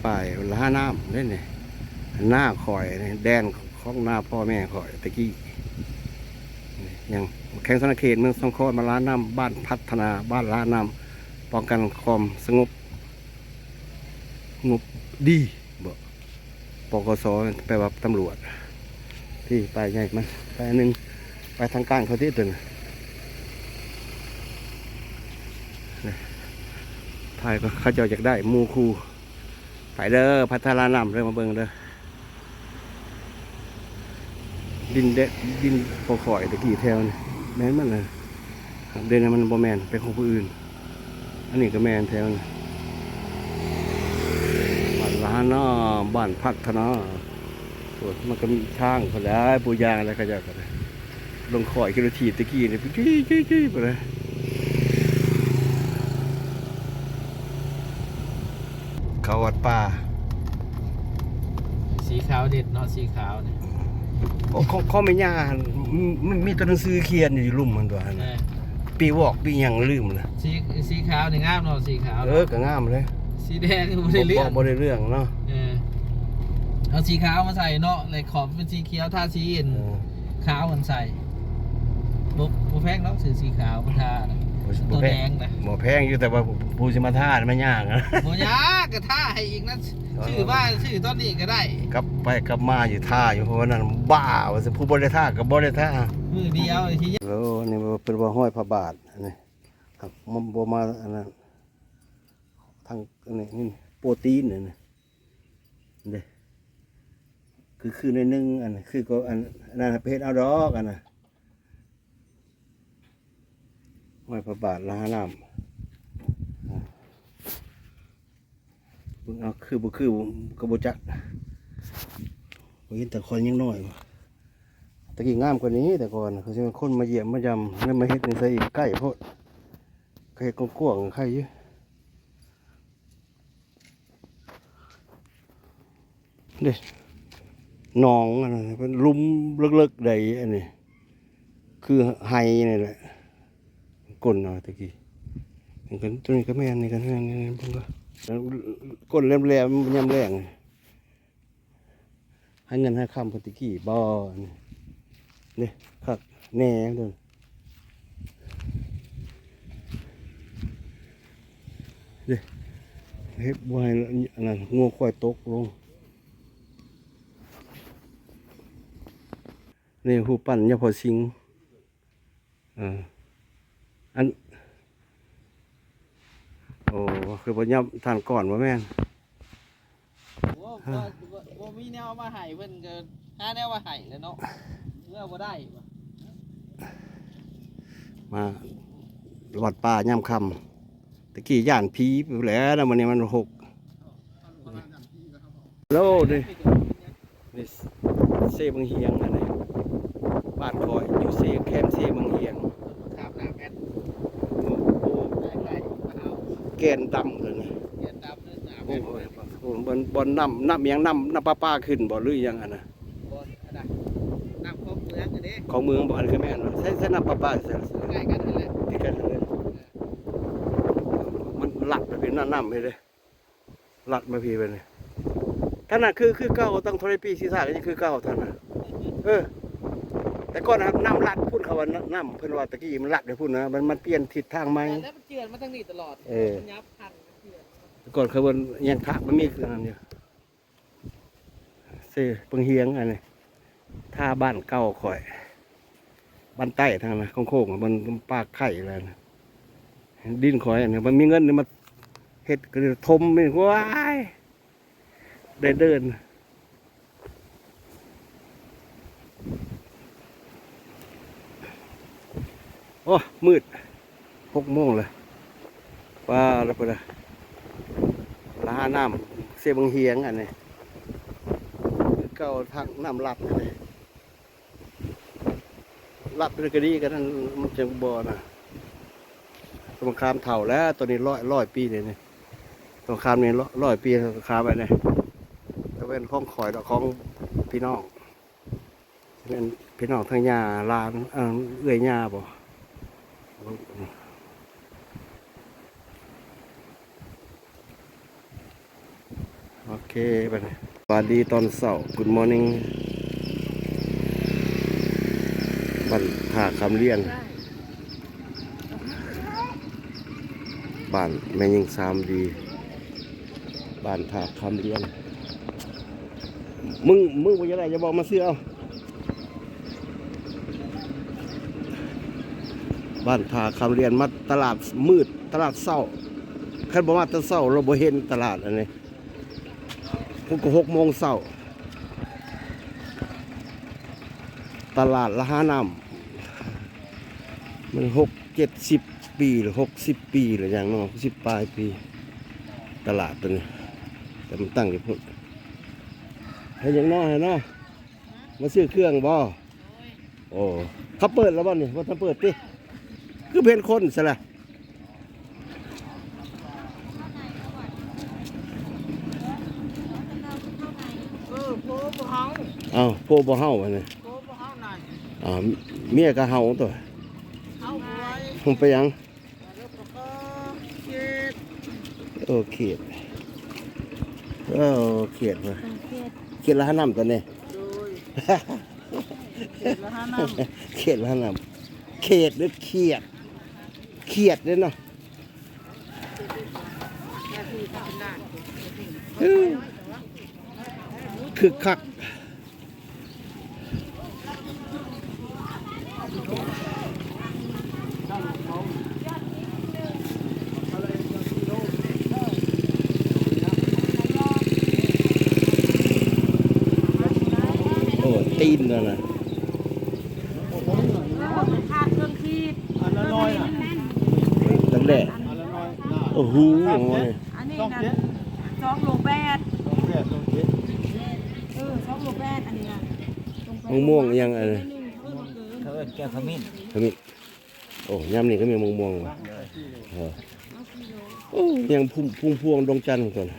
ປ້າຍລະຫານ້ຳເດ້ນີ້ ນາຂ້ອຍນີ້ ແດນຂອງນາພໍ່ແມ່ຂ້ອຍແຕ່ກີ້ ຫຍັງ ແຂວງສະຫວັນນະເຂດ ເມືອງສອງຄອນ ບ້ານລະຫານ້ຳ ບ້ານພັດທະນາ ບ້ານລະຫານ້ຳ ປ້ອງກັນຄວາມສະຫງົບ ສະຫງົບດີບໍ ປກສ ແປວ່າຕຳຫຼວດ ທີ່ປ້າຍໃຫຍ່ມັນ ໄປອັນໜຶ່ງ ໄປທາງການເຂົາຕິຕົວນັ້ນ ຖ່າຍກໍເຂົາເຈົ້າຢາກໄດ້ໝູ່ຄູ່ ໄປເດີ ພັດທະນານ້ຳເດີ ມາເບິ່ງເດີ ດິນແດ ດິນຂອງຂ້ອຍແຕ່ກີ້ແຖວນີ້ ແມ່ນມັນນະ ດຽວນີ້ມັນບໍ່ແມ່ນ ເປັນຂອງຜູ້ອື່ນ ອັນນີ້ກໍແມ່ນແຖວນີ້ ບ້ານລະຫານ້ຳ ບ້ານພັດທະນາ ໂອ້ຍ ມັນກໍມີທາງພຸ້ນແຫຼະ ຜູ້ຍ່າງແຫຼະ ເຂົາເຈົ້າກໍໄດ້ ລົງຂ້ອຍຂີ່ລົດຖີບແຕ່ກີ້ນີ້ ຈີ້ໆໆ ພຸ້ນແຫຼະ ເຂົ້າວັດປ່າ ສີຂາວເດັ່ນເນາະ ສີຂາວນີ້ ໂອ້ ຂອງ ຂອງແມ່ຍ່າຫັ້ນ ມີ ມີແຕ່ໜັງສືຂຽນຢູ່ລຸ່ມຫັ້ນຕົວະ ເອີ ປີວອກປີຫຍັງລືມລະ ສີ ສີຂາວນີ້ງາມເນາະ ສີຂາວ ເອີ ກໍງາມເລີຍ ສີແດງບໍ່ໄດ້ເລື່ອງ ບໍ່ ບໍ່ໄດ້ເລື່ອງເນາະ ເອີ ເອົາສີຂາວມາໃສ່ເນາະ ແລະຂອບເປັນສີຂຽວ ທາສີອັນ ເອີ ຂາວຫັ້ນໃສ່ ບໍ່ ບໍ່ແພງດອກ ຊື້ສີຂາວມາທານະ ບໍ່ ບໍ່ແພງ ໂຕແດງນະ ບໍ່ແພງຢູ່ ແຕ່ວ່າຜູ້ຊິມາທາມັນຍາກ ບໍ່ຍາກ ກໍທາໃຫ້ອີກນະ ເອີ ຊື້ມາ ຊື້ຕອນນີ້ກໍໄດ້ ກັບໄປກັບມາຢູ່ ທາຢູ່ ເພາະວ່ານັ້ນບ້າວ່າຊັ້ນ ຜູ້ບໍ່ໄດ້ທາກໍບໍ່ໄດ້ທາ ມື້ດຽວຊິ ໂອ້ ນີ້ເພິ່ນວ່າຮອຍພະບາດ ອັນນີ້ ຫາກມັນບໍ່ມາອັນນັ້ນ ທາງອັນນີ້ ນີ້ໂປຣຕີນນີ້ນະ ເດ້ ຄື ຄືໜ້ອຍໜຶ່ງ ອັນ ຄືກໍອັນ ອັນນັ້ນໄປເຮັດເອົາດອກ ອັນນະ ຮອຍພະບາດລະຫານ້ຳ ເບິ່ງເອົາ ຄືບໍ່ຄືກໍບໍ່ຈັກ ເຫັນແຕ່ຂ້ອຍຍັງນ້ອຍ ແຕ່ກີ້ງາມກວ່ານີ້ ແຕ່ກ່ອນ ຄືຊິມີຄົນມາຢ້ຽມມາຢາມ ແລ້ວມາເຮັດໃສ່ອີກ ໃກ້ໂພດ ເຂົາເຮັດກວ້າງໆ ໃຄຢູ່ ເດ້ ໜອງອັນນັ້ນ ເປັນຫຼຸມເລິກໆ ໃດ ອັນນີ້ ຄືໄຮ່ນີ້ແຫຼະ ກົ້ນເອົາແຕ່ກີ້ ນີ້ກໍ ຕົວນີ້ກໍແມ່ນ ນີ້ກໍແມ່ນ ນີ້ເບິ່ງກໍ ກ້ນແຫຼມໆ ຍາມແລ້ງ ຫາເງິນຫາຄຳເພິ່ນແຕ່ກີ້ບໍ່ ນີ້ ເດ້ ຄັກແນ່ເດີ ເດ້ ເຮັດບໍ່ໃຫ້ອັນນັ້ນ ງົວຄວາຍຕົກລົງ ນີ້ຮູບປັ້ນຍາພໍ່ສິງ ເອີ ອັນ ໂອ້ ຄືບໍ່ຍາມທ່ານກ່ອນບໍ່ແມ່ນ ໂອ້ ບໍ່ ບໍ່ ບໍ່ມີແນວເອົາມາໃຫ້ເພິ່ນກໍຫາແນວມາໃຫ້ແຫຼະເນາະ ເມືອບໍ່ໄດ້ ມາວັດປ່າຍາມຄ່ຳ ແຕ່ກີ້ຢ້ານຜີພຸ້ນແຫຼະນະ ມື້ນີ້ມັນຫົກ ໂລ ນີ້ ນີ້ເຊບັງຫຽງ ອັນນີ້ບ້ານຂ້ອຍຢູ່ເຊ ແຄມເຊບັງຫຽງ ຂ້າມໜ້າແມ່ນ ໂອ້ ໂອ້ ແກ່ນດຳເລີຍນະ ແກ່ນດຳເລີຍ ໂອ້ ໂອ້ ບ່ອນ ບ່ອນນ້ຳ ນ້ຳຫຍັງ ນ້ຳ ນ້ຳປະປາຂຶ້ນບໍ່ ຫຼືຫຍັງຫັ້ນນະ ບໍ່ ອັນນັ້ນ ນ້ຳຂອງເມືອງຫັ້ນເດ້ ຂອງເມືອງບໍ່ ອັນນີ້ກໍແມ່ນ ໃຊ້ ໃຊ້ນ້ຳປະປາ ໃຊ້ ໃກ້ກັນຫັ້ນແຫຼະ ຕິດກັນຫັ້ນເລີຍ ມັນຫຼັກໄປເປັນນ້ຳ ນ້ຳເລີຍເດ້. ລັດມາພີ້ບັດນີ້ ທາງນັ້ນຄື ຄືເກົ່າ ຕັ້ງເທົ່າໃດປີ ສີສາກໍຍັງຄືເກົ່າທາງນັ້ນ ເອີ ແຕ່ກ່ອນນະ ນ້ຳລັດພຸ້ນ ເຂົາວ່າ ນ- ນ້ຳ ເພິ່ນວ່າແຕ່ກີ້ມັນລັດໄປພຸ້ນນະ ມັນ ມັນປ່ຽນທິດທາງໃໝ່ ແລ້ວມັນເຈື່ອນມາທາງນີ້ຕະຫຼອດ ເອີ ມັນຫຍັບພັນ ແຕ່ກ່ອນເຂົາເອີ້ນຫຍັງ ພະມັນມີອັນນັ້ນຢູ່ ເຊປຶງຫຽງ ອັນນີ້ ທ່າບ້ານເກົ່າຂ້ອຍ ບ້ານໃຕ້ທາງນັ້ນ ໂຄ້ງໆ ມັນປາກໄຂ່ແລ້ວນະ ດິນຂ້ອຍນີ້ ມັນມີເງິນນີ້ມາເຮັດກໍໄດ້ຖົມນີ້ ວ້າຍ ໄດ້ເດີນ ໂອ້ ມືດ ຫົກໂມງແລ້ວ ວ່າແລ້ວພຸ້ນນະ ລະຫານ້ຳ ເຊບັງຫຽງ ອັນນີ້ ຄືເກົ່າ ທາງນ້ຳລັດນີ້ ລັດໄປກໍດີ ກໍນັ້ນມັນຈັ່ງບໍ່ນະ ຕົ້ນມະຂາມເຖົ້າແລ້ວ ຕົວນີ້ຮ້ອຍ ຮ້ອຍປີນີ້ ຕົ້ນມະຂາມນີ້ ຮ້ອຍ ຮ້ອຍປີ ຕົ້ນມະຂາມອັນນີ້ ບໍ່ແມ່ນຂອງຂ້ອຍດອກ ຂອງພີ່ນ້ອງ ແມ່ນພີ່ນ້ອງທາງຍ່າຫຼານ ເອີ ເອື້ອຍຍ່າບໍ່ ວ່າ ເຄ ບັດນີ້ ສະບາຍດີຕອນເຊົ້າ Good morning ບ້ານທ່າຄຳລຽນ ບ້ານແມ່ຍິງສາມດີ ບ້ານທ່າຄຳລຽນ. ມຶງ ມຶງບໍ່ຢາກໄດ້ ຢ່າບອກມາຊື້ເອົາ. ບ້ານທ່າຄຳລຽນ ມາຕະຫຼາດມືດ ຕະຫຼາດເຊົ້າ. ຄັນບໍ່ມາແຕ່ເຊົ້າ ລາວບໍ່ເຫັນຕະຫຼາດອັນນີ້. ພຸ້ນກໍຫົກໂມງເຊົ້າ ຕະຫຼາດລະຫານ້ຳ ມັນຫົກເຈັດສິບປີ ຫຼືຫົກສິບປີ ຫຼືຫຍັງເນາະ ຫົກສິບປາຍປີ ຕະຫຼາດໂຕນີ້ ແຕ່ມັນຕັ້ງຢູ່ພຸ້ນ. ເຮັດຫຍັງເນາະ ເນາະ ມາຊື້ເຄື່ອງບໍ່? ໂອ້ ເຂົາເປີດແລ້ວບໍ່ນີ້? ບໍ່ທັນເປີດຕິ? ຄືເຫັນຄົນຊະລະ. ເອີ ໂພບໍ່ເຮົາ ອ້າວ ໂພບໍ່ເຮົາ ອັນນີ້ ໂພບໍ່ເຮົານັ້ນ ອ້າວ ເມຍກໍເຮົາຕົວະ ເຮົາຫວຍ ມັນໄປຫຍັງ? ໂອ ຂຽດ ໂອ ຂຽດ ເອີ ຂຽດເວີຍ ເອີ ຂຽດ ຂຽດລະຫານ້ຳຕົວນີ້ ໂດຍ ຂຽດລະຫານ້ຳ ຂຽດລະຫານ້ຳ ຂຽດ ຫຼື ຂຽດ ຂຽດເດ້ເນາະ. ຄຶກຄັກ ໂອ້ ຕີນນັ້ນນະ ເອີ ເປັນຄ່າເຄື່ອງຊີບ ອັນລະຮ້ອຍນະ ຕັ້ງແຕ່ ອັນລະຮ້ອຍນະ ໂອ້ໂຫ ອັນນີ້ນະ ສອງໂລແປດ ສອງໂລແປດ ສອງເຈັດ ເອີ ສອງໂລແປດ ອັນນີ້ນະ ມະມ່ວງອີ່ຫຍັງອັນນີ້ ເຂົາເອີ້ນແກ້ວຂະມິ້ນ ຂະມິ້ນ ໂອ້ ຍາມນີ້ກໍມີມະມ່ວງວ່າ ເອີ ໂອ້ ຍັງພຸ້ງພວງດວງຈັນຕົວນະ.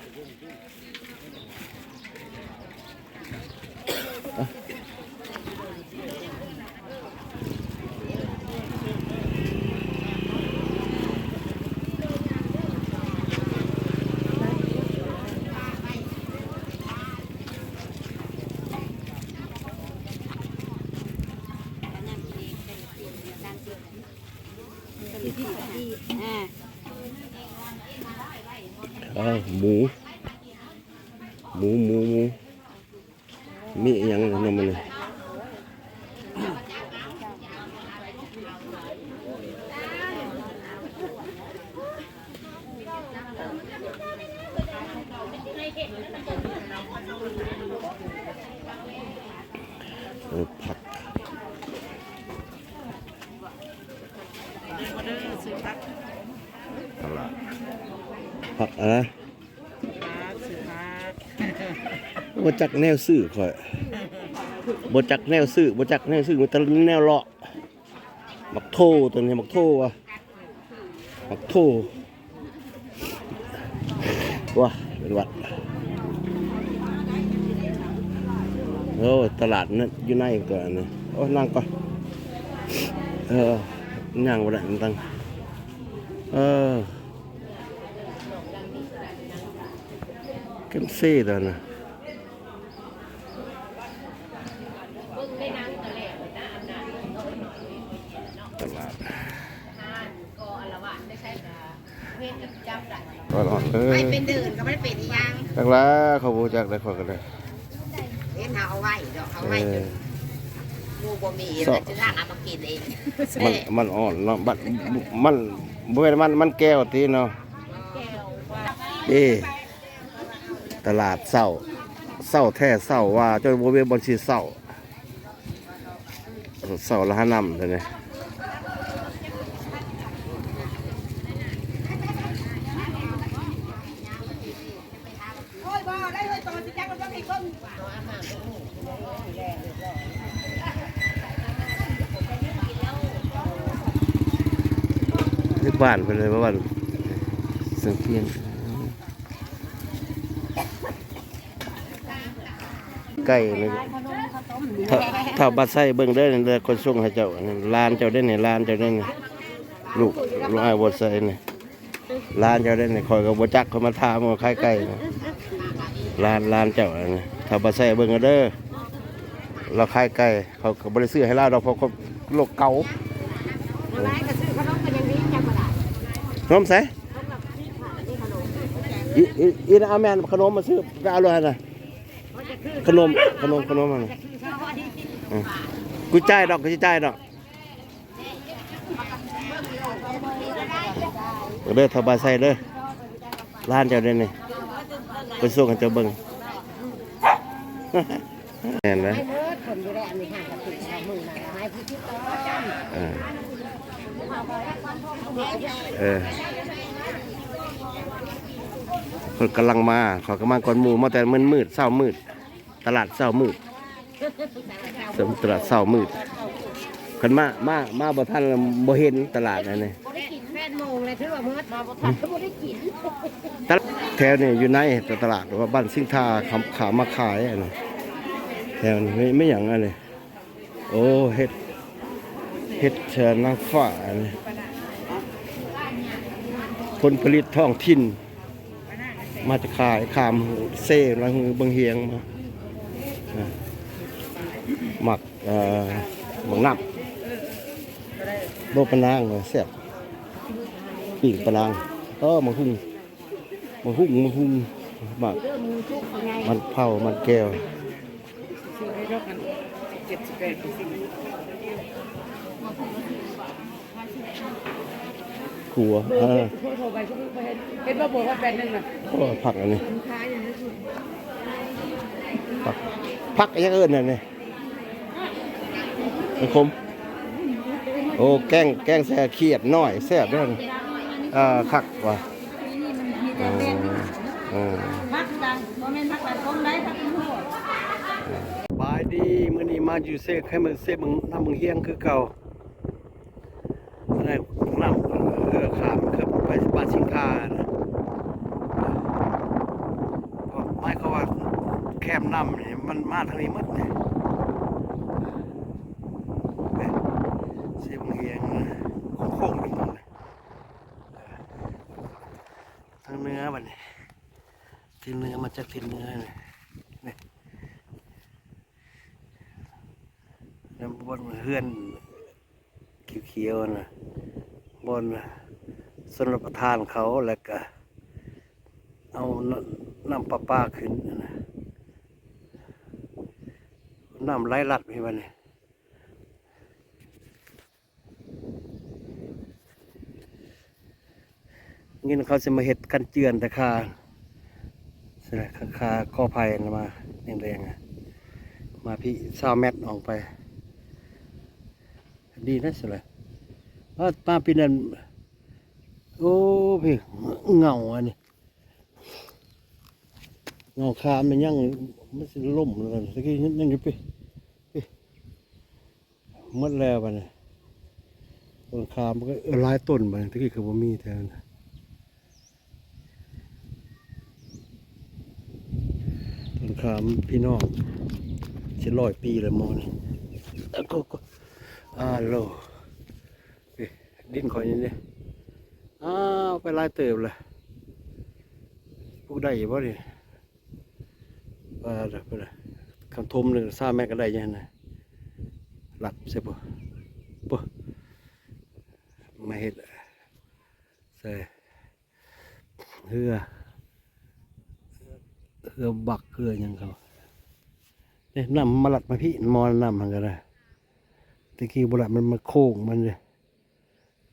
ເອົາ ໝູ ໝູ ໝູ ໝູ ມີອີ່ຫຍັງນຳມັນນີ້? ເອີ ຜັກ ເດີ ຊື້ຜັກ ຕະຫຼາດ ຜັກອະໄລ? ຜັກ ຊື້ຜັກ ບໍ່ຈັກແນວຊື້ຂ້ອຍ ບໍ່ຈັກແນວຊື້ ບໍ່ຈັກແນວຊື້ ມີແຕ່ແນວເລາະ. ໝາກໂທ ຕົວນີ້ໝາກໂທວ່າ ໝາກໂທ ວ້າ ເປັນຫວັດ. ໂອ້ ຕະຫຼາດນັ້ນຢູ່ໃນກ່ອນນີ້ ໂອ້ ນັ່ງກ່ອນ ເອີ ຍ່າງບໍ່ໄດ້ ມັນຕັ້ງ ເອີ ເກັມເຊຕົວນັ້ນ. ຕະຫຼາດ ຕະຫຼາດເອີຍ ໄປເປັນເດີນກໍບໍ່ໄດ້ເປັນອີ່ຫຍັງ ຈັກລະ ເຂົາບໍ່ຮູ້ຈັກໄດ໋ ຂ້ອຍກໍໄດ້ ເຫັນເຮົາເອົາໄວ້ດອກ ເອົາໄວ້ ເອີ ຈົນໝູ່ບໍ່ມີ ແລ້ວຈຶ່ງຫາເອົາມາກິນເອງ ມັນ ມັນອ່ອນເນາະ ມັນ ມັນບໍ່ແມ່ນ ມັນ ມັນແກ້ວຕິເນາະ ເອີ. ຕະຫຼາດເຊົ້າ ເຊົ້າແທ້ເຊົ້າວ່າ ຈົນບໍ່ມີບ່ອນຊິເຊົ້າ ເຊົ້າລະຫານ້ຳເດ້ນີ້. ເຮັດບ້ານເພິ່ນເລີຍວ່າບ້ານສັງກຽນ. ໄກ່ນີ້ ຖ້າ ຖ້າບັດໃສ່ເບິ່ງເດີ ເດີຄົນສົ່ງໃຫ້ເຈົ້າ ຫຼານເຈົ້າເດ້ນີ້ ຫຼານເຈົ້າເດ້ນີ້ ລູກ ລູກອ້າຍບົດໃສ່ນີ້ ຫຼານເຈົ້າເດ້ນີ້ ຂ້ອຍກໍບໍ່ຈັກ ຂ້ອຍມາຖາມວ່າຂາຍໄກ່ນະ. ຮ້ານ ຮ້ານເຈົ້າອັນນີ້ ຖ້າບໍ່ໃສ່ເບິ່ງເດີ ລາວຂາຍໄກ່ ເຂົາກໍບໍ່ໄດ້ຊື້ໃຫ້ລາວດອກ ເພາະຄົນໂລກເກົ່າ. ຫຼາຍກໍຊື້ຂະໜົມກໍຍັງດີ ເຈົ້າກໍໄດ້ ຂະໜົມໃສ? ອີ ອີ ອີນາ ເອົາແມ່ນຂະໜົມມາຊື້ ໄປເອົາໂລດຫັ້ນນະ ຂະໜົມ ຂະໜົມ ຂະໜົມຫັ້ນນະ ເອີ ກູຈ່າຍດອກ ກູຊິຈ່າຍດອກ. ເດີ ຖ້າບໍ່ໃສ່ເດີ ຮ້ານເຈົ້າເດ້ນີ້ ໄປສົ່ງໃຫ້ເຈົ້າເບິ່ງ ແມ່ນເດ້ ເອີ ເອີ ເພິ່ນກຳລັງມາ ເຂົາກໍມາກ່ອນໝູ່ ມາແຕ່ມື້ມືດ ເຊົ້າມືດ. ຕະຫຼາດເຊົ້າມືດ ຕະຫຼາດເຊົ້າມືດ ຄັນມາ ມາ ມາບໍ່ທັນ ບໍ່ເຫັນຕະຫຼາດອັນນີ້ ບໍ່ໄດ້ກິນ ແປດໂມງແລ້ວ ຖືວ່າໝົດ ມາບໍ່ທັນ ບໍ່ໄດ້ກິນ. ຕະຫຼາດແຖວນີ້ຢູ່ໃນຕະຫຼາດ ວ່າບ້ານສິງທາ ເຂົາ ເຂົາມາຂາຍອັນນີ້ ແຖວນີ້ ແມ່ນຫຍັງອັນນີ້? ໂອ້ ເຫັດ ເຫັດ ເອີ ນາງຟ້າອັນນີ້ ຜົນຜະລິດທ້ອງຖິ່ນ ມາຈະຂາຍ ຂ້າມເຊ ລະຫື ບັງຫຽງມາ ໝາກ ເອີ ໝາກນ້ຳ ໂລ ປານາງ ແຊບ ປີ້ງປານາງ ເອີ ໝາກຫຸ່ງ ໝາກຫຸ່ງ ໝາກຫຸ່ງ ໝາກ ມັນເຜົາ ມັນແກ້ວ ຂົວ ເອີ ເຫັນບໍ່ ບອກວ່າແປດໜຶ່ງນະ ໂອ້ ຜັກອັນນີ້ ຜັກ ຜັກຫຍັງເອີ້ນອັນນີ້? ຂມ ໂອ້ ແກງ ແກງໃສ່ຂຽດນ້ອຍ ແຊບເດ້ ເອີ ຄັກວ່າ ເອີ ເອີ ຜັກຄືກັນ ບໍ່ແມ່ນຜັກກາດຂົງໃດ ຜັກຫວນ. ສະບາຍດີ ມື້ນີ້ມາຢູ່ເຊ ໄຄເມືອງເຊ ເມືອງ ນຳເມືອງຮຽງຄືເກົ່າ. ອັນນັ້ນນ້ຳເຮືອຂ້າມຄືໄປບ້ານສິງທານະ ກໍໝາຍຄວາມວ່າແຄມນ້ຳນີ້ມັນມາທາງນີ້ໝົດນີ້ ເອີ ເຊບັງຫຽງໂຄ້ງໆຢູ່ໝົດນີ້ ທາງເໜືອບັດນີ້ ທິດເໜືອ ມາຈາກທິດເໜືອນີ້ ນີ້ ແລ້ວບ່ອນເຮືອນຂຽວໆນະ ບ່ອນຊົນລະປະທານເຂົາ ແລ້ວກະເອົານ້ຳ ນ້ຳປະປາຂຶ້ນນະ ນ້ຳໄຫຼຫຼັກນີ້ບັດນີ້. ເງິນເຂົາຊິມາເຮັດກັນເຈື່ອນແຕ່ຄາ ຄາ ຄາກໍໄຜ່ນະ ມາແດງໆ ມາພີ້ຊາວແມັດອອກໄປ ດີນະ ຊິລະ ມາ ມາປີນັ້ນ ໂອ້ ພີ້ ເຫງົາອັນນີ້ ເຫງົາຄາມັນຍັງ ມັນຊິລົ້ມແລ້ວ ຕະກີ້ຍັງຢູ່ປີ ປີ ໝົດແລ້ວບັດນີ້ ຕົ້ນຂາມກໍ ເອີ ຫຼາຍຕົ້ນບັດນີ້ ຕະກີ້ຄືບໍ່ມີແທ້ ຕົ້ນຂາມພີ່ນ້ອງ ຊິຮ້ອຍປີແລ້ວໝໍນີ້ ອາໂລ ເອີ ດິນຂ້ອຍນີ້ເດ້ ອ້າວ ໄປຫຼາຍເຕີບແລ້ວ ປູກໄດ້ຢູ່ບໍ່ນີ້? ວ່າລະ ວ່າລະ ຄັນຖົມໜຶ່ງຊາວແມັດກໍໄດ້ຢູ່ຫັ້ນນະ ຫຼັກໃສ່ບໍ່ ບໍ່ ມາເຮັດໃສ່ເຮືອ ເຮືອບັກເຮືອຫຍັງເຂົາ ເດ້ ນ້ຳມາລັດມາພີ້ ໝໍ້ນ້ຳຫັ້ນກໍໄດ້ ແຕ່ກີ້ບໍ່ລະ ມັນມາໂຄ້ງມັນເດ້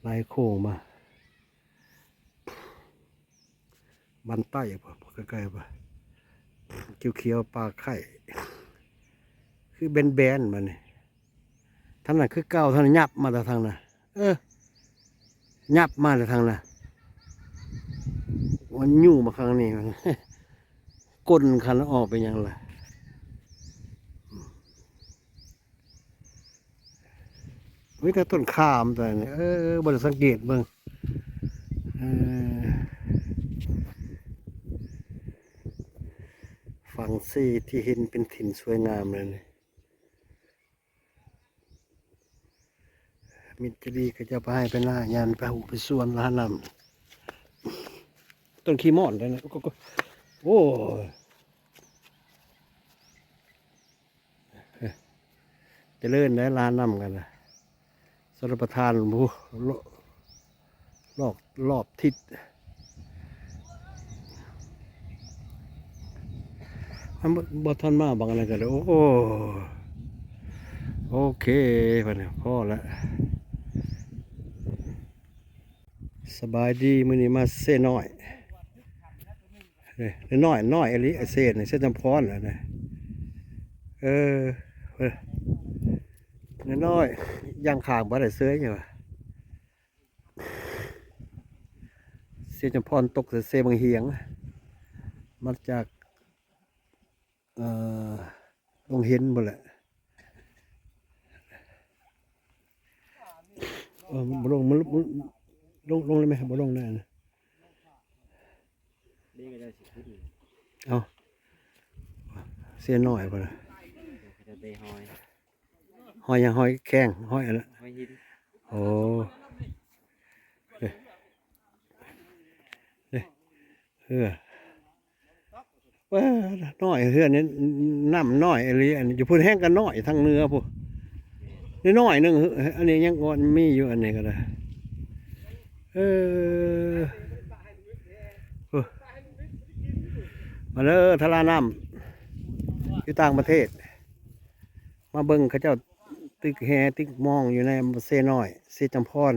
ໄຫຼໂຄ້ງມາ ບ້ານໃຕ້ບໍ່ ໃກ້ໆບໍ່ ຂຽວໆ ປ່າໄຄ ຄືແບນໆ ມານີ້ ທາງນັ້ນຄືເກົ່າ ທາງນັ້ນຫຍັບມາແຕ່ທາງນັ້ນ ເອີ ຫຍັບມາແຕ່ທາງນັ້ນ ມັນຢູ່ມາຂ້າງນີ້ ກົ້ນຄັນອອກໄປຫຍັງລະ? ມີແຕ່ຕົ້ນຂາມຕົວນີ້ ເອີ ບໍ່ໄດ້ສັງເກດເບິ່ງ ເອີ ຝັ່ງເຊທີ່ເຫັນເປັນຖິ່ນສວຍງາມແນວນີ້ ມິດຈະດີກໍຈະໄປໄຮ່ໄປນາ ຍ່າງໄປຫູໄປສວນລະຫານ້ຳ ຕົ້ນຂີ້ໝອນເດ້ ໂອ້ ໂອ້. ຈະເລີນໄດ້ລານນຳກັນນະ ຊົນລະປະທານ ໂອ້ ລອກ ລອບທິດ ມັນບໍ່ ບໍ່ທັນມາບັງອັນນັ້ນກໍໄດ້. ໂອ້ ໂອເຄ ບັດນີ້ພໍແລ້ວ. ສະບາຍດີ ມື້ນີ້ມາເຊນ້ອຍ ເດ້ ນ້ອຍ ນ້ອຍອີ່ຫຼີ ເຊນີ້ ເຊຈຳພອນແຫຼະນະ. ເອີ ເອີ ນ້ອຍໆ ຍ່າງຂ້າມບໍ່ໄດ້ເຊີຍຫຍັງວ່າ ເຊຈຳພອນຕົກໃສ່ເຊບັງຫຽງ ມາຈາກ ເອີ ລົງເຫັນພຸ້ນແຫຼະ. ເອີ ບໍ່ລົງ ລົງ ລົງເລີຍແມະ ບໍ່ລົງແນ່ນະ. ເດ້ ເຂົາເຈົ້າຊິຂຸດນີ້ ເອົ້າ ເຊນ້ອຍພຸ້ນນະ ເຂົາເຈົ້າໄດ້ຫອຍ ຫອຍຫຍັງ? ຫອຍແຄງ ຫອຍອັນນັ້ນ ຫອຍຫີນ. ໂອ້ ເດ້ ເດ້ ເຮືອ ເອີ ນ້ອຍ ເຮືອນີ້ ນ້ຳນ້ອຍອີ່ຫຼີ. ອັນຢູ່ພຸ້ນແຮງກໍນ້ອຍ ທາງເໜືອພຸ້ນ ນ້ອຍໆໜຶ່ງ. ອັນນີ້ຍັງ ມີຢູ່ ອັນນີ້ກໍໄດ້. ເອີ ມາເດີ ທະລານ້ຳ ຢູ່ຕ່າງປະເທດ ມາເບິ່ງເຂົາເຈົ້າຕຶກແຫຕຶກມອງຢູ່ໃນເຊນ້ອຍ ເຊຈຳພອນ.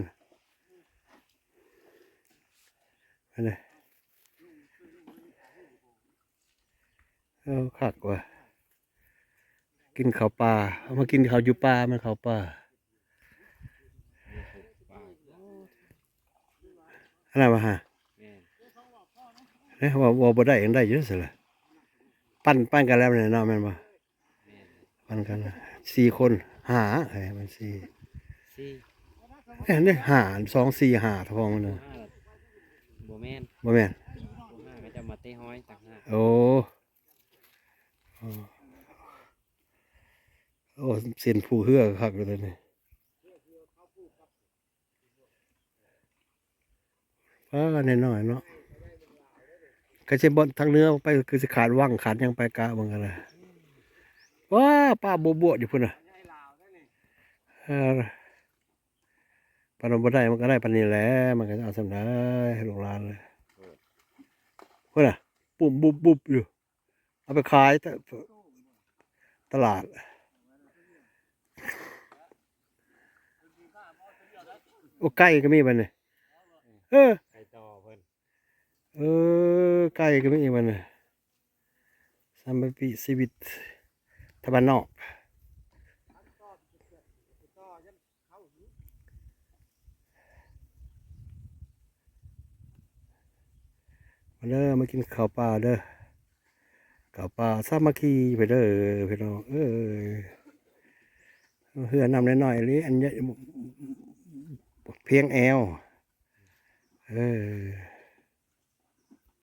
ອັນນີ້ ເອີ ຄັກວ່າ ກິນເຂົ້າປ່າ ເອົາມາກິນເຂົ້າຢູ່ປ່າ ແມ່ນເຂົ້າປ່າ ອັນນັ້ນວ່າຫາ ແມ່ນ ເອີ ເວົ້າ ເວົ້າບໍ່ໄດ້ ຍັງໄດ້ຢູ່ຊັ້ນລະ ປັນ ປັນກັນແລ້ວແມ່ນເນາະ ແມ່ນບໍ່? ແມ່ນ ປັນກັນ ສີ່ຄົນ ຫ້າ ເອີ ມັນສີ່ ສີ່ ເອີ ນີ້ ຫ້າ ສອງ ສີ່ ຫ້າ ທອງມັນນະ ບໍ່ແມ່ນ ບໍ່ແມ່ນ ຫ້າ ເຂົາເຈົ້າມາເຕະຫອຍຕ່າງຫາກ. ໂອ້ ໂອ້ ເສັ້ນພູເຮືອຄັກຢູ່ເດ້ນີ້. ປ້າ ນ້ອຍໆເນາະ ກະຊິບໍ່ ທາງເໜືອໄປຄືຊິຂາດວັງຂາດຫຍັງໄປກະເບິ່ງຫັ້ນນະ. ວ້າ ປ້າບົວໆຢູ່ພຸ້ນນະ ເອີ ປານນັ້ນບໍ່ໄດ້ ມັນກະໄດ້ປານນີ້ແຫຼະ ມັນກະເອົາສ່ຳໃດ ລູກຫຼານເອີຍ ພຸ້ນນະ ປຸ້ມບຸບໆຢູ່. ເອົາໄປຂາຍຕະ ຕະຫຼາດ. ໂອ້ ໄກ່ກໍມີບັດນີ້ ເອີ ໄກ່ຕໍ່ເພິ່ນ ເອີ ໄກ່ກໍມີບັດນີ້ ສຳມະປີຊີວິດທາງບ້ານນອກ. ມາເດີ ມາກິນເຂົ້າປ່າເດີ ເຂົ້າປ່າສາມັກຄີໄປເດີພີ່ນ້ອງເອີຍ. ເຮືອນ້ຳນ້ອຍໆອີ່ຫຼີ ອັນໃຫຍ່ພຽງແອວ ເອີ.